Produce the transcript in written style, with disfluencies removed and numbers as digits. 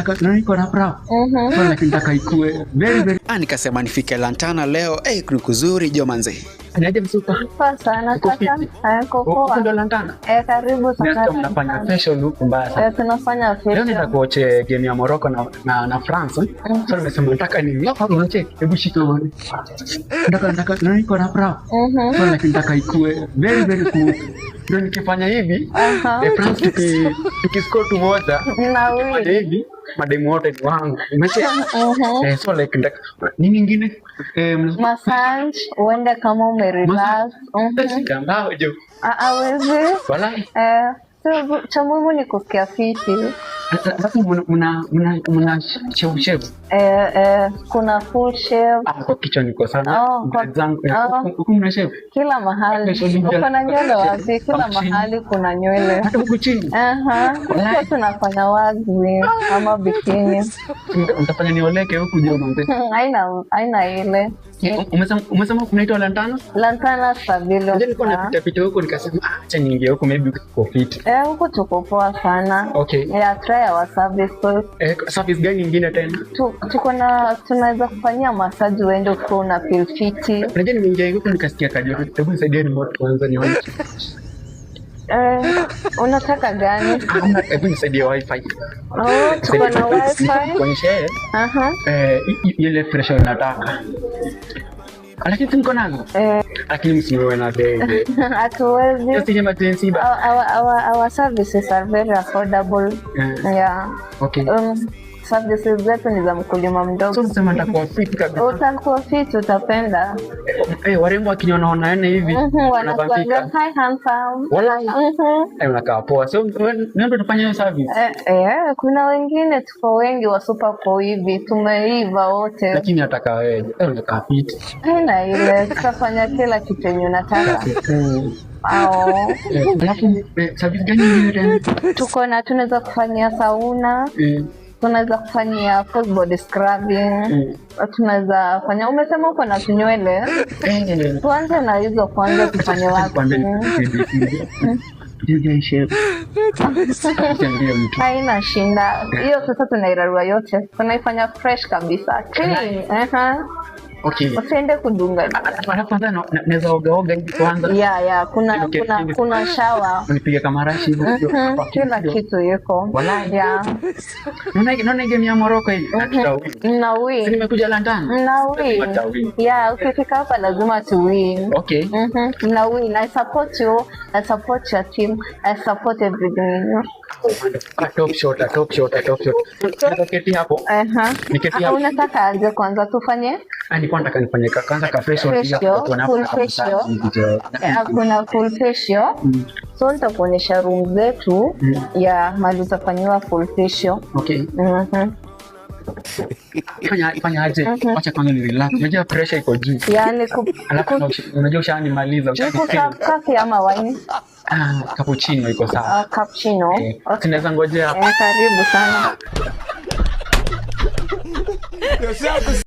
Nataka nani, niko na brow. So lakini nataka ikue very very. Ah, nikasema nifike Lantana leo. Eh, ni kuzuri jo manze. Niaje msupa? Poa sana Uko kaka. fiti? Eh, niko Huko poa. ndo Lantana? Eh, karibu sana. Nasikia mnafanya facial huku mbaya sana. Eh, tunafanya Leo facial. nitakuwatch game ya Morocco na France. Eh? So nimesema nataka ni hapa unacheki. Hebu shika uone. Nataka nani, niko na brow. So lakini nataka ikue very very smooth. Ndio nikifanya hivi, eh, France tukiscore tu moja, Na nikifanya win. Hivi mademu wote ni wangu. Umecheki? Eh, so like nataka nini ingine? Eh, Massage, uende kama umerelax. Shika jo. Ah, hawezi. Walai. Eh, so cha muhimu ni kusikia fiti. Sasa mna shave shave? Eh, eh, kuna full shave. Ah, kwa kichwa niko sana. Oh, Dread zangu. Eh, oh. huku mna shave? Kila mahali. Facial. Uko na nywele wapi? Kila Hapa chini. Mahali kuna nywele. Hata huku chini. Aha. Walai. Sasa tunafanya waxing ama bikini. Mtafanya nioleke huku jo manze. Haina ile. Eh, umesema kunaitwa Lantana? Lantana Pavilion. Unajua nilikuwa napita pita huku nikasema, ah, acha niingie huku, maybe uko fit. Eh, huku tuko poa sana. Okay. Yeah, try our services. Eh, service gani ingine tena? Tuko na, tunaweza kufanyia massage uende ukiwa una feel fiti. Unajua nimeingia huku nikasikia kajoto. Hebu nisaidie remote kwanza nione. Eh, unataka gani? Ah, hebu nisaidie wifi. Oh, tuko na wifi. Kuonyesha eh, ile fresh nataka. Lakini si mko nazo? Eh, Lakini msiwe na bei. hatuwezi. Just emergency ba. Our services are very affordable. Yeah. Okay. Services zetu ni za mkulima mdogo. So sema nitakuwa fit kabisa. Utakuwa fit, utapenda. Eh, warembo wakiniona ona hivi Wanakuambia, wanabambika. "Hi handsome." Walai. Eh, unakaa poa. So wewe ndio tunafanya hiyo service. Eh, eh, kuna wengine, tuko wengi wa super po hivi, tumeiva wote. Lakini nataka wewe. Eh, unakaa fit. Haina ile, tutafanya kila kitu yenye unataka. Au Eh, alafu service gani ingine tena? Tuko na, tunaweza kufanyia sauna, tunaweza kufanyia full body scrubbing, tunaweza fanya, umesema uko na tunywele, Eh. tuanze na hizo kwanza, tufanye Kwambia waxing. ndio shape. Usiambie mtu. Haina shinda hiyo, sasa tunairarua yote, tunaifanya fresh kabisa, clean. Aha. Okay. Usiende kudunga. Alafu kwanza naweza oga oga hivi kwanza. Yeah, kuna kuna shower. Unipige kama rashi hivi. Kila kitu iko. Walai. Yeah. Naona game ya Morocco hii. Na tutawin. Mna Si win. nimekuja Lantana? Mna win. Lazima tutawin. Yeah, ukifika hapa lazima tu win. Okay. Mna win. I support you. I support your team. I support everything. A top shot, a top shot, a top shot. Naweza keti hapo. Niketi Ah, hapo. unataka aje kwanza tufanye? Ah, nilikuwa nataka nifanye kwanza ka facial Facial, hivi hapo full facial. Ah, kuna full facial. So nitakuonyesha room zetu ya mahali utafanyiwa full facial. Okay. Fanya aje? Wacha kwanza ni relax. Unajua pressure iko juu. Yani Alafu unajua ushanimaliza, ni ushanifeel. Coffee ama wine? Ah, cappuccino iko sawa. Ah, cappuccino. Eh, Okay. tunaweza ngojea. Eh, karibu sana.